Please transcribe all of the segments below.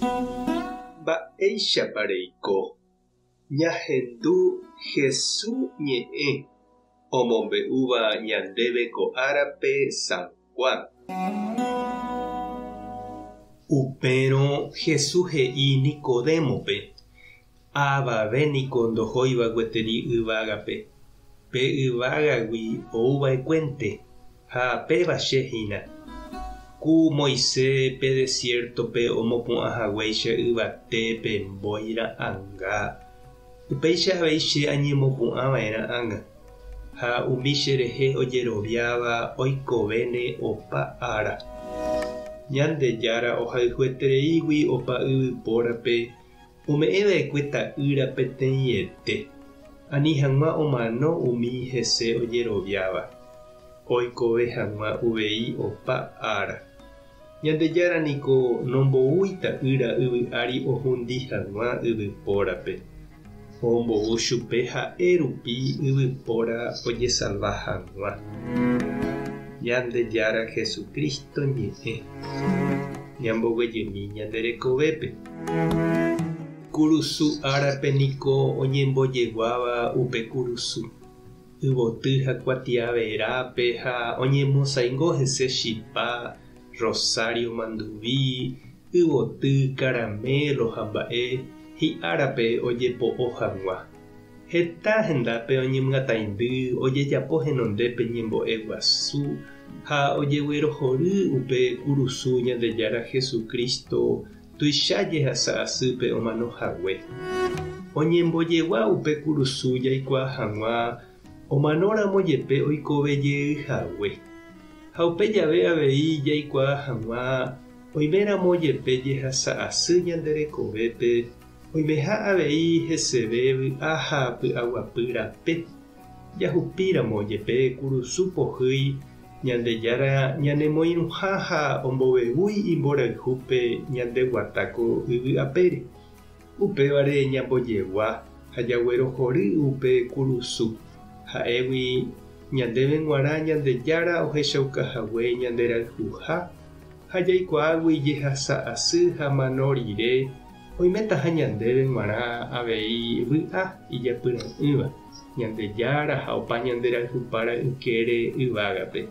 Mba'éichapa reiko? Ñahendu Hesu ñe'ẽ omombe'úva ñandéve ko árape San Juan. Upérõ Hesu he'i Nicodémope, Avave niko ndohóiva gueteri yvágape, pe yvágagui ouva'ekuénte, ha péva che hína. Ku Moisés pe desiértope omopu'ã haguéicha yvate pe mbói ra'ãnga, upéicha avei che añemopu'ã va'erã ág̃a, ha umi che rehe ojeroviáva oikovéne opa ára. Ñandejára ohayhuetereígui opa yvypórape Ome'ẽ va'ekue Ta'ýra peteĩete, ani hag̃ua omano umi hese ojeroviáva, oikove hag̃ua uvei opa ára. Ñandejára niko nomboúi Ta'ýra yvy ári ohundi hag̃ua yvypórape, ombou chupe ha'e rupi yvypóra ojesalva hag̃ua. Ñandejára Jesucristo ñe'ẽ. Ñamboguejymi ñande rekovépe. Kurusu árape niko oñembojeguáva upe kurusu, yvoty ha kuatia verápe ha oñemosãingo hese chipa, rosario manduvi, yvoty, caramelo ha mba'e hi'árape ojepo'o hag̃ua. Heta hendápe oñemyatãindy ojejapo henondépe ñembo'e guasu ha ojeguerohory upe kurusu Ñandejára Jesucristo tuicha jehasa asýpe omano hague. Oñembojegua upe kurusu jaikuaa hag̃ua omanóramo jepe oikove jey hague. Ha upe jave avei jaikuaa hag̃ua oiméramo jepe jehasa asy ñande rekovépe Oimeha avei heseve vy'a ha py'aguapy rape, jahupíramo jepe kurusu pohýi Ñandejára ñanemoirũha ha ombovevúi imborayhúpe ñande guata ko yvy apére. Upévare ñambojegua ha jaguerohory upe kurusu, ha'égui ñandéve g̃uarã Ñandejára ohechauka hague ñanderayhuha ha jaikuaágui jehasa asy ha mano rire Oimetaha ñandéve g̃uarã avei vy'a ijapyra'ỹva, Ñandejára ha opa ñande rayhupára ykére yvágape.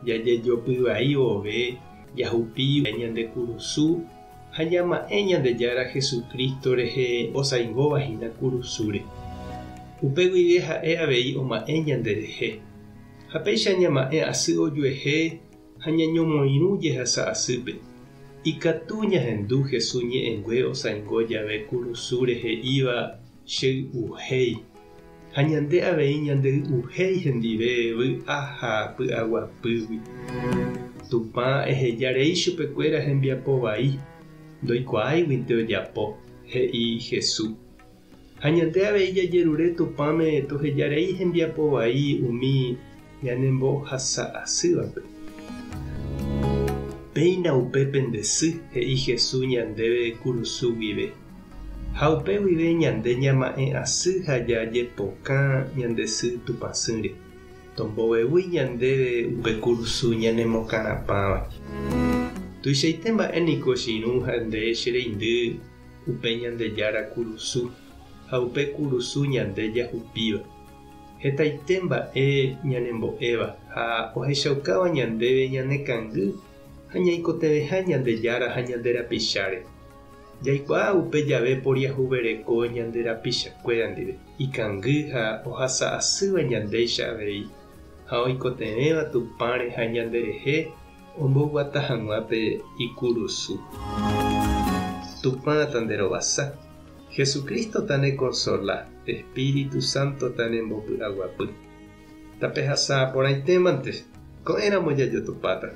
Jajejopy vai vove jahupi ñande kurusu ha ñama'ẽ Ñandejára Jesucristo rehe osaingóva hína kurusúre. Upe guive ha'e avei oma'ẽ ñanderehe. Ha péicha ñama'ẽ asy ojuehe ha ñañomoirũ jehasa asýpe. Ikatu ñahendu Jesús ñe'ẽngue osaingo jave kurusúre he'íva Chey'uhéi. Ha ñande avei ñandey'uhéi hendive vy'a ha py'aguapýgui. Tupã eheja rei chupekuéra hembiapo vai, ndoikuaáiguinte ojapo, he'i Jesús. Ha ñande avei jajerure Tupãme toheja rei hembiapo vai umi ñanembohasa asývape. Péina upe pende sy, he'i Jesús ñandéve kurusu guive. Ha upe guive ñande ñama'ẽ asy ha jajepokã ñande sy Tupãsýre. Tombovevúi ñandéve upe kurusu ñanemokarapãva. Tuichaite mba'e niko che irũ ha nde che reindy upe Ñandejára kurusu ha upe kurusu ñande jahupíva. Hetaite mba'e ñanembo'éva ha ohechaukáva ñandéve ñane kangy ha ñaikotevẽha Ñandejára ha ñande rapicháre. Jaikuaa upe jave poriahuvereko ñande rapichakuéra ndive, ikangy ha ohasa asýva ñandéicha avei, ha oikotevẽva Tupãre ha ñanderehe omboguata hag̃ua pe ikurusu. Tupã tanderovasa, Jesucristo tanekonsola, Espíritu Santo tanembopy'aguapy. Tapehasa porãitémante, ko'ẽramo jajotopáta.